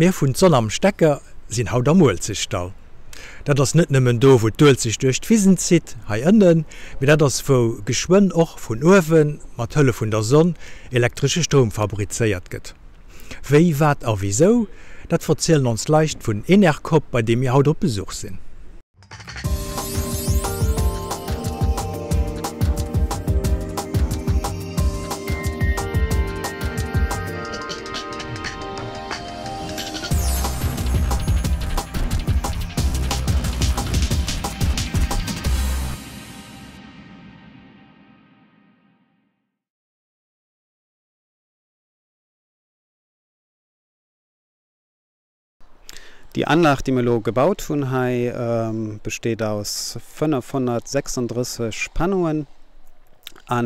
Mir vun D'Sonn am Stecker sinn haut am Uelzechtdall. Dat ass net nëmmen do wou d'Uelzecht duerch d'Wisen zitt, hei ënnen, mee dat ass wou geschwënn och vun uewen, mat Hëllef vun der Sonn, elektresche Stroum fabrizéiert gëtt. Wéi, wat a wisou, dat verzielen ons Leicht vun Enercoop, bei deem mir haut op Besuch sinn. Déi Anlag, déi mir elo gebaut hunn hei, besteet aus 536 Panneauen a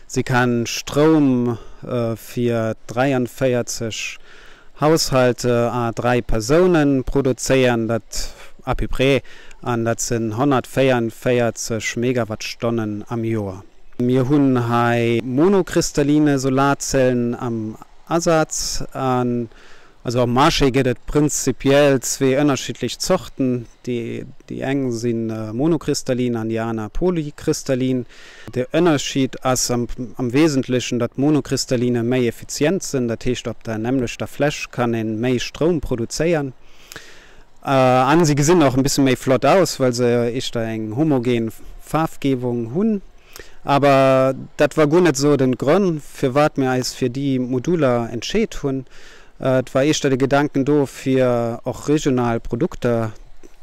si kann Stroum fir 43 Haushalte à 3 Persounen produzéieren, dat à peu près, an dat sinn 144 Megawattstonnen am Joer. Mir hunn hei monokristalline Solarzellen am Asaz an Also am Marché gëtt et prinzipiell zwee ënnerschiddlech Zorten, déi eng si monokristallin an déi aner polykristallin. De Ënnerscheed ass am Wesentlechen, datt Monokristalline méi effizient sinn, dat heescht op der nämmlechter Fläch kann ee méi Stroum produzéieren. A si gesinn och e bësse méi flott aus, well se éischter eng homogen Faarfgebung hunn. Aber dat war guer net esou den Grönn, firwat mir eis fir déi Moduler entscheet hunn. Et war eeschter de Gedanken do, fir och regional Produkter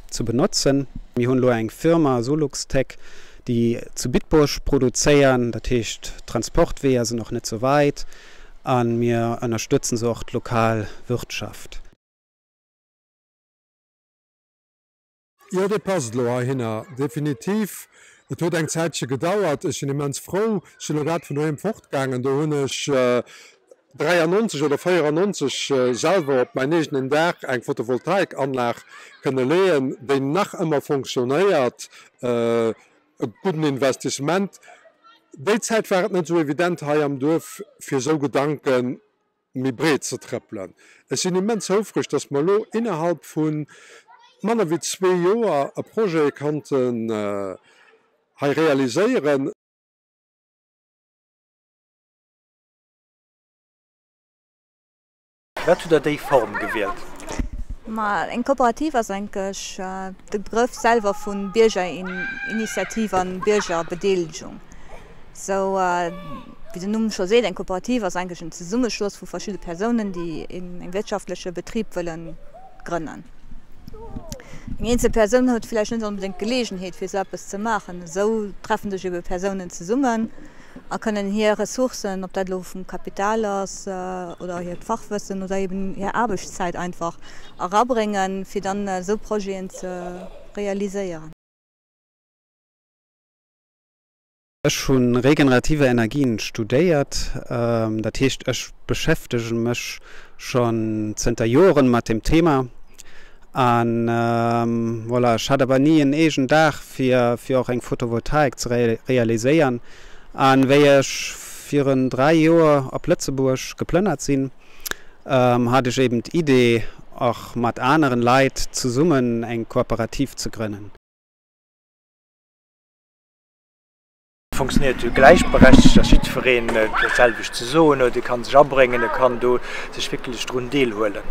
ze benotzen. Mir hunn elo eng Firma, Soluxtech, déi zu Bitburg produzéiern. Dat heescht, d'Transportweeër sinn och net sou weit a mir ënnerstëtzen sou och d'lokal Wirtschaft. Jo, dee passt elo heihinner, definitiv. Et huet eng Zäitche gedauert. Ech sinn immens frou. Ech sinn elo grad vun doheem fortgaangen. Do hunn ech 93 oder 94 selwer op mäin eegenen Daach eng Photovoltaikanlag kënne leeën, déi nach ëmmer fonctionnéiert. E gudden Investissement. Déi Zäit war et net esou evident hei am Duerf, fir esou Gedanken méi breet ze trëppelen. Ech sinn immens houfreg, dass mer elo innerhalb vu manner wéi zwee Joer e Projet konnten hei realiséieren. Firwat hutt Der déi Form gewielt? Ma eng Kooperativ ass eigentlech de Begrëff selwer vu Biergerinitiativ an Biergerbedeelegung. Sou wéi den Numm scho seet, eng Kooperativ ass eigentlech en Zesummeschloss vu verschidde Persounen, déi een wirtschaftleche Betrib wëlle grënnen. Eng eenzel Persoun huet vläicht net onbedéngt d'Geleegenheet fir esou eppes ze maachen. Esou treffe sech ebe Persounen zesummen a kënnen hir Ressourcen, ob dat elo vum Kapital ass oder hiert Fachwëssen oder eben hir Aarbechtszäit einfach erabréngen, fir dann esou Projeten ze realiséieren. Ech hu regenerative Energien studéiert, dat heescht ech beschäftege mech schonn zënter Joren mat dem Thema an voilà, ech hat awer ni en eegen Daach fir fir och eng Photovoltaik ze realiséieren an wéi ech virun 3 Joer op Lëtzebuerg geplënnert sinn, hat ech eben d'Idee och mat aneren Leit zesummen eng Kooperativ ze grënnen. Funktionéiert jo gläichberechtegt, dass jiddwereen dat selwecht ze soen huet, e kann sech abréngen, e kann do sech wierklech drun deelhuelen.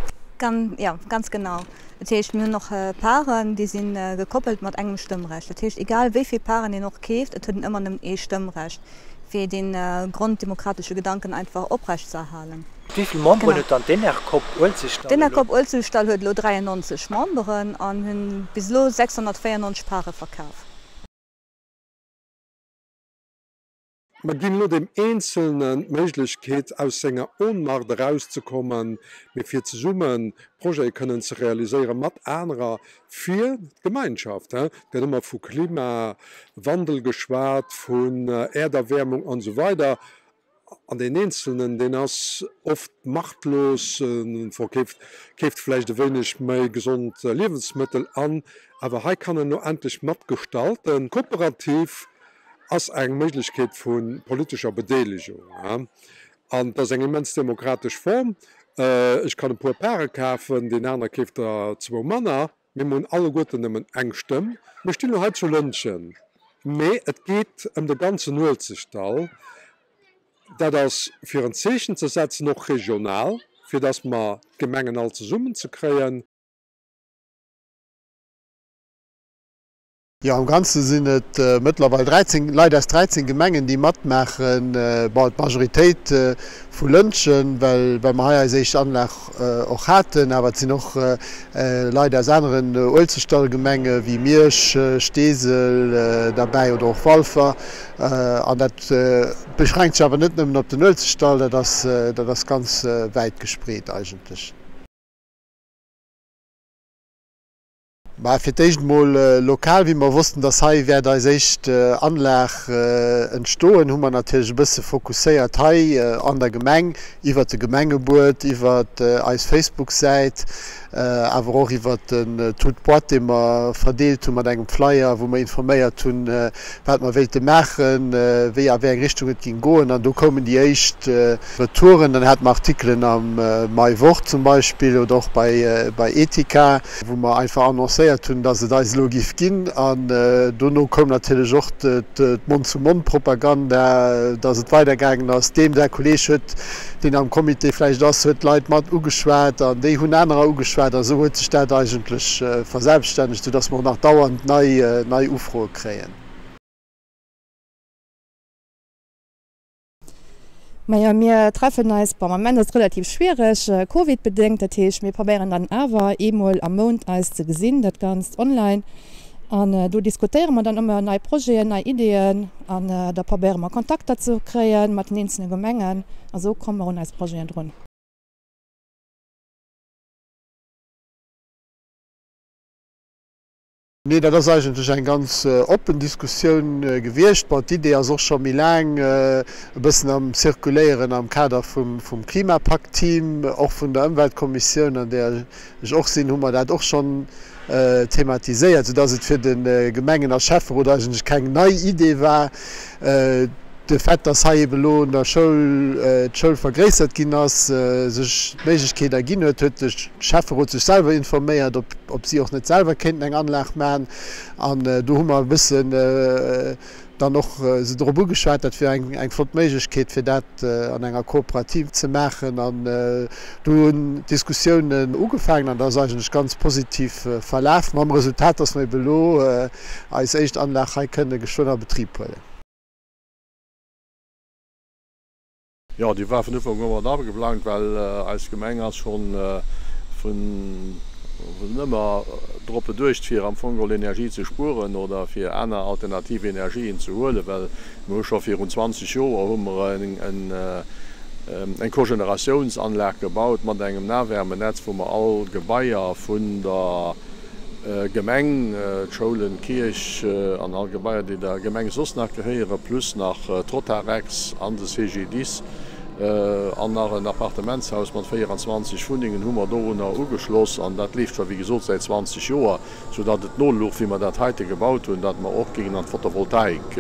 Jo, ganz genau. Dat heescht, mir hunn och Paren, déi si gekoppelt mat engem Stëmmrecht. Dat heescht, egal wéi vill Paren een och keeft, et huet een ëmmer nëmmen ee Stëmmrecht, fir dee gronddemokratesche Gedanken einfach oprechtzeerhalen. Wéi vill Memberen huet dann d'Enercop Uelzechtdall elo? D'Enercop Uelzechtdall huet elo 93 Memberen an hunn bis elo 694 Pare verkaf. Mer ginn elo deem Eenzelnen d'Méiglechkeet, aus senger Ohnmacht erauszekommen, mee fir zesumme Projete kënnen ze realiséieren mat anerer fir d'Gemeinschaft. Et gëtt ëmmer vu Klimawandel geschwat, vun Äerderwäermung an esou weider. An deen Eenzelnen, deen ass oft machtlos, en verkeeft, keeft vläicht e wéineg méi gesond Liewensmëttel an, awer hei kann en elo endlech matgestalten. Kooperativ ass eng Méiglechkeet vu politescher Bedeelegung. An et ass eng immens demokratesch Form. Ech kann e puer Pare kafen, deen anere keeft der zwou manner. Mee mer hunn alleguerten nëmmen eng Stëmm. Mir stinn elo hei zu Lëntgen, mee et geet ëm de ganzen Uelzechtdall. Dat ass fir en Zeechen ze setzen, och regional, fir datt mer d'Gemengen all zesummen ze kréien. Jo, am Ganze sinn et mëttlerweil 13 Leit aus 13 Gemengen, déi matmaachen. Bon, d'Majoritéit vu Lëntgen, well well mer hei eis éischt Anlag och haten. Awer et sinn och Leit aus aneren Uelzechtdallgemenge wéi Miersch, Steesel derbäi oder och Walfer. An dat beschränkt sech awer net nëmmen op den Uelzechtdall, dat ass dat ass ganz wäit gespreet eigentlech. Mä fir d'éischt emol lokal, wéi mer wossten, dass hei wäert eis éischt Anlag entstoen, hu mer natierlech e bësse fokusséiert hei an der Gemeng, iwwert de Gemengebuet, iwwert eis Facebook-Säit, awer och iwwert den Tout Boîte, dee mer verdeelt hu mat engem Flyer, wou mer informéiert hunn, wat mer wéilte maachen, wéi a wéi eng Richtung et géing goen. An do koumen déi éischt Retouren. Dann hate mer Artikelen am Mai Wort zum Beispill oder och bei Etika, wou mer einfach annoncéiert hunn, dass et eis elo géif ginn. An dono koum natierlech och d'Mond-zu-Mond-Propaganda, dass et weidergaangen ass. Deem säi Kolleeg huet, deen am Comité vläicht ass, huet d'Leit mat ugeschwat an déi hunn anerer ugeschwat. A sou huet sech dat eigentlech verselbststännegt, soudass mer och nach dauernd nei, nei Ufroe kréien. Majo, mir treffen eis, bon am Moment ass et relativ schwiereg, Covid-bedéngt, dat heescht mir probéieren dann awer eemol am Mount eis ze gesinn, dat Ganzt online. An do diskutéiere mer dann ëmmer nei Projeten, nei Ideeën an da probéiere mer Kontakter ze kréie mat den eenzelne Gemengen a sou komme mer un eis Projeten drun. Nee, dat ass eigentlech eng ganz oppen Diskussioun gewiescht. Bon, d'Idee ass och scho méi laang e bëssen am Zirkuléieren am Kader vum Klimapakt-Team, och vun der Ëmweltkommissioun, an där ech och sinn, hu mer dat och schonn thematiséiert, soudass et fir de Gemengen a Schäfferot eigentlech keng nei Idee war. De Fait, dass hei eben elo un der Schoul d'Schoul vergréissert ginn ass, sech d'Méiglechkeet erginn huet, huet de Schäfferot sech selwer informéiert, ob ob si och net selwer kéinten eng Anlag maachen. An do hu mer e bëssen dann och se drop ugeschwat, dat wier eng eng flott Méiglechkeet, fir dat an enger Kooperativ ze maachen. An do hunn d'Diskussiounen ugefaangen an dat ass eigentlech ganz positiv verlaf, mam Resultat, dass mer eben elo eis éischt Anlag hei kënne geschwënn a Betrib huelen. Jo, déi war vun Ufank u mat ageplangt, well eis Gemeng ass schonn vun ëmmer drop beduecht, fir am Fong geholl Energie ze spueren oder fir aner alternativ Energien ze huelen, well mir hu scho virun 20 Joer hu mer eng Cogeneratiounsanlag gebaut mat engem Nahwärmenetz, wou mer all Gebaier vun der Gemeng, d'Schoulen, d'Kierch an all Gebaier, déi der Gemeng soss nach gehéieren, plus nach d'Rotarex an de CGDIS an nach en Appartementshaus mat 24 Wunnengen hu mer dorunner ugeschloss. An dat leeft scho, wéi gesot, säit 20 Joer, soudatt et nolouch, wéi mer dat heite gebaut hunn, datt mer och géingen an d'Photovoltaik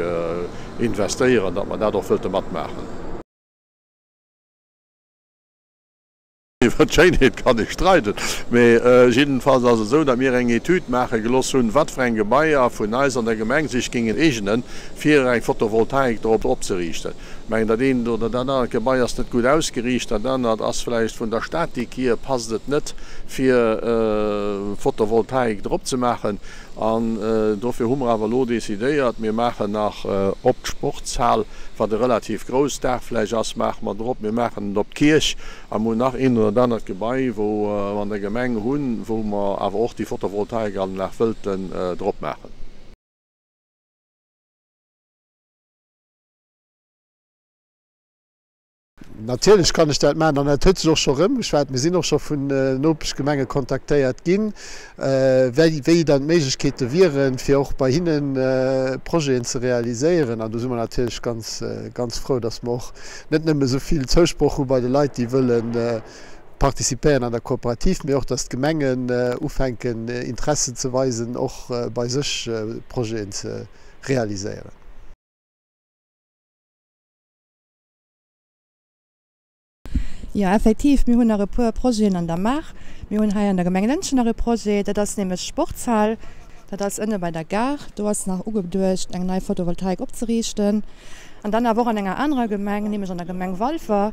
investéieren, datt mer dat och wëlte matmaachen. Iwwer d'Schéinheet kann ee streiden, mee jiddenfalls ass et esou, datt mir eng Etüd maache gelooss hunn, wat fir eng Gebaier vun eis an der Gemeng sech géingen eegenen, fir eng Photovoltaik drop opzeriichten. Ech mengen, dat eent oder dat anert Gebai ass net gutt ausgeriicht, dat anert ass vläicht vun der Statik hier passt et net, fir Photovoltaik drop ze maachen. An dofir hu mer awer elo decidéiert, mir maachen nach op d'Sportshal, wat e relativ grousst Daachfläch ass, maache mer drop, mir maachen et op d'Kierch, A mer hunn nach eent oder dat anert Gebai, wou mer an der Gemeng hunn, wou mer awer och déi Photovoltaikanlag wëllten drop maachen. Natierlech kann ech dat maachen an dat huet sech och scho erëmgeschwat. Mir sinn och scho vun Nopeschgemenge kontaktéiert ginn, wéi dann d'Méiglechkeete wieren, fir och bei hinne Projeten ze realiséieren. An do si mer natierlech ganz, ganz frou, dass mer och net nëmme esou vill Zousproch hu bei de Leit, déi wëlle participéieren an der Kooperativ, mee och, datt d'Gemengen ufänken Interesse ze weisen, och bei sech Projeten ze realiséieren. Jo, effektiv, mir hunn nach e puer Projeten an der Maach. Mir hunn hei an der Gemeng Lëntgen nach e Projet, dat ass nämlech d'Sportshal. Dat ass ënne bei der Gare. Do ass nach ugeduecht, eng nei Photovoltaik opzeriichten. An dann awer och an enger anerer Gemeng, nämlech an der Gemeng Walfer,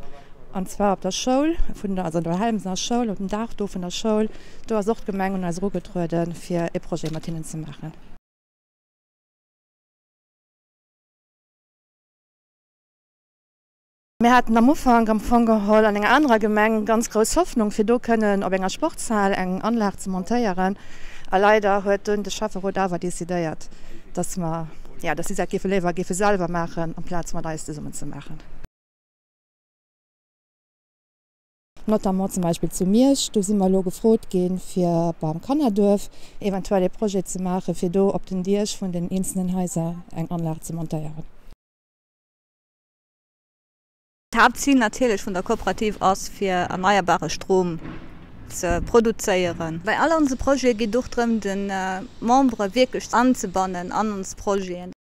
an zwar op der Schoul vun der, also an der Helmsener Schoul, op dem Daach do vun der Schoul. Do ass och d'Gemeng un eis erugetrueden, fir e Projet mat hinnen ze maachen. Mir haten am Ufank am Fong geholl an enger anerer Gemeng ganz grouss Hoffnung, fir do kënnen op enger Sportshal eng Anlag ze montéieren. A leider huet dunn de Schäfferot awer decidéiert, dass mer, jo, dass si dat géife léiwer géife selwer maachen, amplaz mat eis zesummen ze maachen. Notamment zum Beispill zu Miersch, do si mer elo gefrot ginn, fir beim Kannerduerf eventuell ee Projet ze maachen, fir do op den Diech vun den eenzelnen Haiser eng Anlag ze montéieren. D'Haaptzil natierlech vun der Kooperativ ass fir erneierbare Strom ze produzéieren. Bei all onse Projete geet et och drëm de Membere wierklech anzebannen an ons Projeten.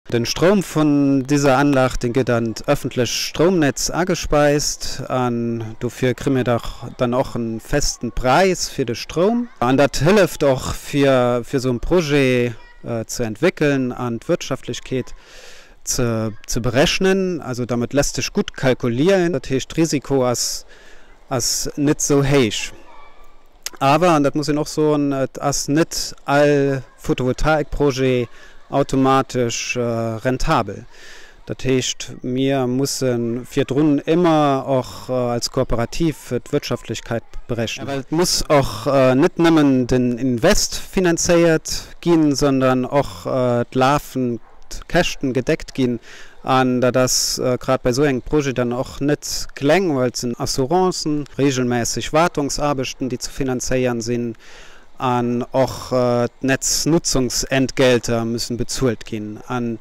Den Stroum vun diser Anlag, deen gëtt an d'öffentlech Stroumnetz agespeist an dofir kri mir dach dann och en festen Präis fir de Stroum. An dat hëlleft och fir fir esou en Projet ze entwéckeln an d'Wirtschaftlechkeet ze ze berechnen. Also damit lässt sech gutt kalkulieren. Dat heescht, d'Risiko ass ass net esou héich. Awer, an dat muss een och soen, et ass net all Photovoltaikprojet automatesch rentabel. Dat heescht, mir musse virdrun émmer och als Kooperativ d'Wirtschaftlechkeit berechnen. Well et muss och net nëmmen den Invest finanzéiert ginn, sondern och d'lafend Käschten gedeckt ginn. An dat ass grad bei esou engem Projet dann och net kleng, well et sinn Assurancen, regelmässeg Wartungsaarbechten, déi ze finanzéieren sinn, an och d'Netznutzungsentgelter müssen bezuelt ginn. An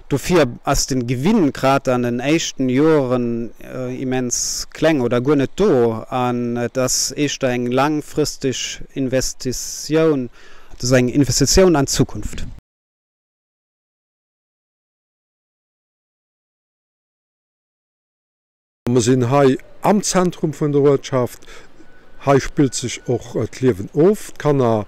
Dofir ass den Gewinn grad an den éischten Joeren immens kleng oder guer net do an et ass éischter eng langfristeg Investitioun. Et ass eng Investitioun an d'Zukunft. Mer sinn hei am Zentrum vun der Uertschaft. Hei spillt sech och d'Liewen of. D'Kanner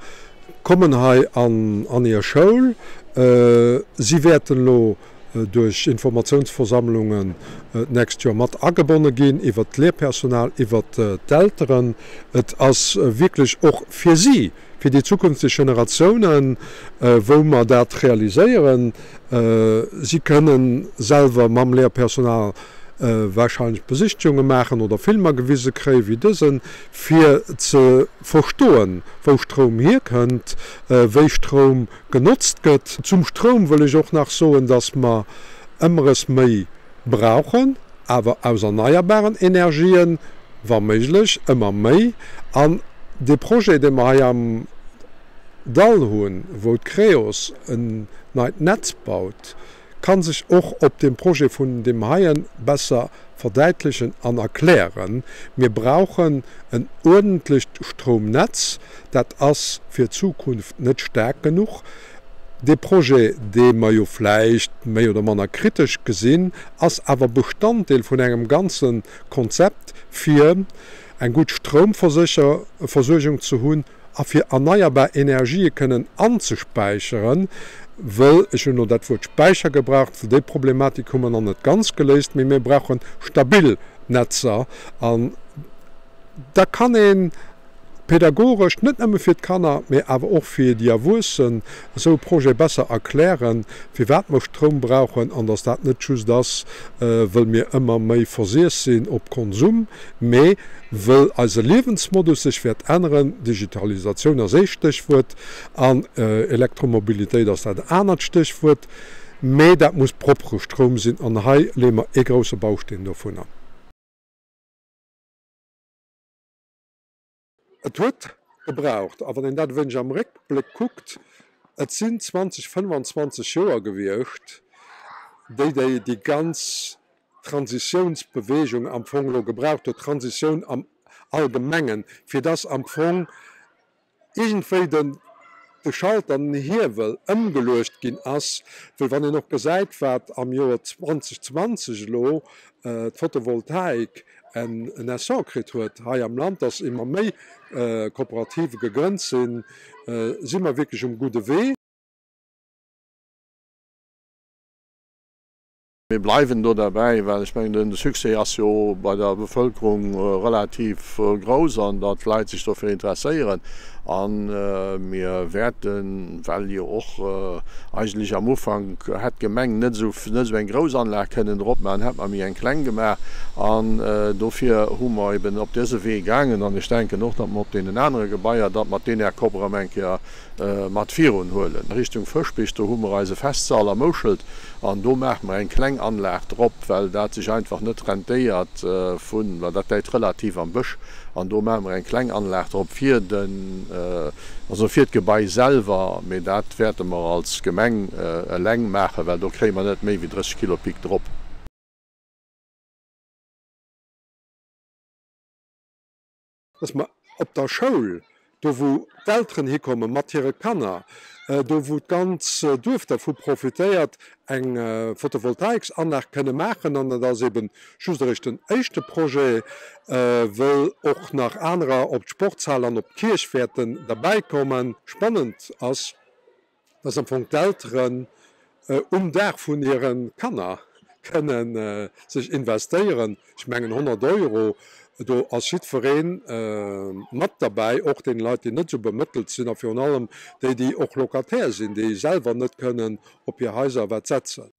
kommen hei an hir Schoul. Si wäerten elo duerch Informatiounsversammlungen d'nächst Joer mat agebonne ginn, iwwert d'Lehrpersonal, iwwert d'Elteren. Et ass wierklech och fir si fir déi zukünfteg Generatiounen, wou mer dat realiséieren. Si kënnen selwer mam Léierpersonal wahrscheinlech Besichtigunge maachen oder Filmer gewise kréien, wéi dësen, fir ze verstoen, wou Stroum hierkënnt, wéi Stroum genotzt gëtt. Zum Stroum wëll ech och nach soen, dass mer ëmmer méi brauchen, awer aus erneierbaren Energien, wa méiglech ëmmer méi. An dee Projet, dee mer hei am Dall hunn, wou d'Creos en neit Netz baut, ka sech och op deem Projet vun deem heien besser verdäitlechen an erklären. Mir brauchen en uerdentlecht Stroumnetz. Dat ass fir d'Zukunft net staark genuch. Dee Projet, dee mer jo vläicht méi oder manner kritesch gesinn, ass awer Bestanddeel vun engem ganze Konzept, fir eng gutt Stroumversuergung ze hunn a fir erneierbar Energië kënnen anzespäicheren, wëll, ech hunn elo dat Wuert Späicher gebraucht, well déi Problematik hu mer nach net ganz geléist, mee mir brauche stabil Netzer an da kann een Pädagogesch, net nëmme fir d'Kanner, mee awer och fir déi Erwuessen, esou e Projet besser erklären, firwat mer Stroum brauchen an dass dat net just ass, wëll mir ëmmer méi versiess sinn op Konsum, mee wëll eise Liewensmodus sech wäert änneren. Digitalisatioun ass ee Stéchwuert an Elektromobilitéit ass dat anert Stéchwuert, mee dat muss proppere Stroum sinn an hei leeë mer ee grousse Bausteen dovunner. Et huet gebraucht, a wann een dat e wéineg am Réckbléck kuckt, et sinn 20, 25 Joer gewiescht, déi déi déi ganz Transitiounsbewegung am Fong elo gebraucht huet, Transitioun am Allgemengen, fir dass am Fong iergendwéi de. de Schalter, den Hiewel ëmgeluecht ginn ass, well wann een och gesäit, wat am Joer 2020 elo d'Photovoltaik en Essor kritt huet hei am Land, dass ëmmer méi Kooperative gegrënnt sinn, si mer wierklech um gudde Wee. Mir bleiwen do derbäi, well ech mengen, de Succès ass jo bei der Bevëlkerung relativ grouss an datt d'Leit sech dofir interesséieren. A mir wäerten, well jo och eigentlech am Ufank hätt d'Gemeng net esou net esou eng grouss Anlag kënnen drop maachen, hätt mer méi eng kleng gemaach. An dofir hu mer eben op dëse Wee gaangen. An ech denken och, datt mer op deenen anere Gebaier dat mat d'Enercop erëm eng Kéier mat virun huelen. Richtung Fëschbech, do hu mer eise Festsall a Mouschelt an do maache mer eng kleng Anlag drop, well dat sech einfach net rentéiert vu, well dat läit relativ am Bësch an do maache mer eng kleng Anlag drop fir den, also fir d'Gebai selwer, mee dat wäerte mer als Gemeng eleng maachen, well do kréie mer net méi wéi 30 Kilopic drop. Dass mer op der Schoul, do wou d'Elteren hikomme mat hire Kanner, do wou d'ganz Duerf dervu profitéiert, eng Photovoltaiksanlag kënne maachen. An dat ass eeben just eréischt den éischte Projet, wëll och nach anerer op d'Sportshal an op d'Kierch wäerten derbäikommen. Spannend ass, dass am Fong d'Elteren um Dag vun hire Kanner kënne sech investéieren. Ech mengen 100 Euro, do ass jiddweree mat derbäi, och deene Leit, déi net esou bemëttelt sinn a virun allem déi, déi och Locataire sinn, déi selwer net kënnen op hir Haiser wat setzen.